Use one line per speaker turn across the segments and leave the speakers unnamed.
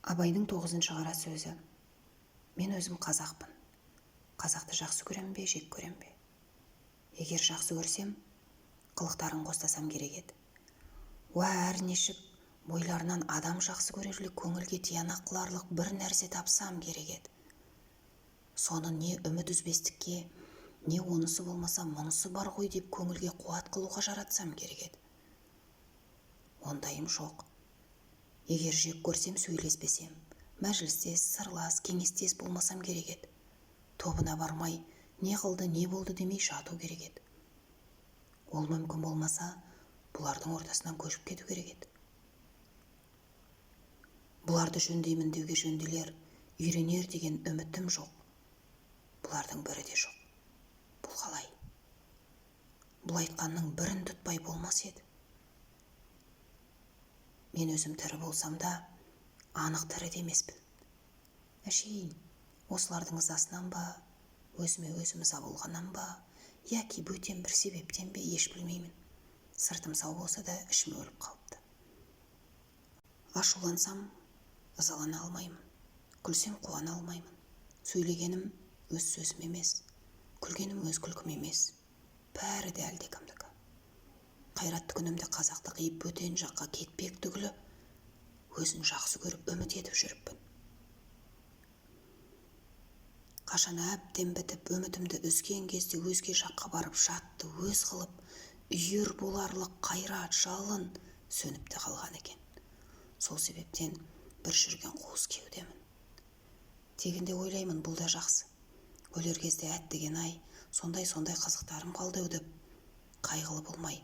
Абайдың тоғызыншы қара сөзі. Мен өзім қазақпын. Қазақты жақсы көрем бе, жек көрем бе? Егер жақсы көрсем, қылықтарын қостасам керек еді. Уә, әр нешік бойларынан адам жақсы көрерлік, көңілге тиянақ қыларлық бір нәрсе тапсам керек еді. Соны не үміт үзбестікке, не онысы болмаса мұнысы бар ғой деп көңілге қуат қылуға жаратсам керек еді. Ондайым жоқ. Егер жек көрсем, сөйлеспесем, мәжілістес, сырлас, кеңестес болмасам керек еді. Тобына бармай, не қылды, не болды демей жату керек еді. Ол мүмкін болмаса, бұлардың ортасынан көшіп кету керек еді. Бұларды жөндеймін деуге жөнделер, үйренер деген үмітім жоқ. Бұлардың бірі де жоқ. Бұл қалай? Бұл айтқанның бірін тұтпай болмас еді. Мен өзім тірі болсам да, анық тірі де емеспін. Әшейін осылардың ызасынан ба, өзіме өзім ыза болғаннан ба, яки бөтен бір себептен бе, еш білмеймін. Сыртым сау болса да, ішім өліп қалыпты. Ашулансам, ызалана алмаймын. Күлсем, қуана алмаймын. Сөйлегенім өз сөзім емес, күлгенім өз күлкім емес. Бәрі де әлдекімдікі. Қайратты күнімде қазақты қиып бөтен жаққа кетпек түгілі, өзін жақсы көріп үміт етіп жүріппін. Қашан әбден бітіп, үмітімді үзген кезде өзге жаққа барып жатты өз қылып, үйір боларлық қайрат, жалын сөніп те қалған екен. Сол себептен бір жүрген қуыс кеудемін. Тегінде ойлаймын, бұл да жақсы. Өлер кезде әттеген-ай, сондай-сондай қызықтарым қалды ау деп қайғылы болмай,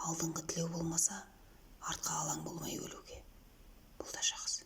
алдыңғы тілеу болмаса, артқа алаң болмай өлуге. Бұл да жақсы.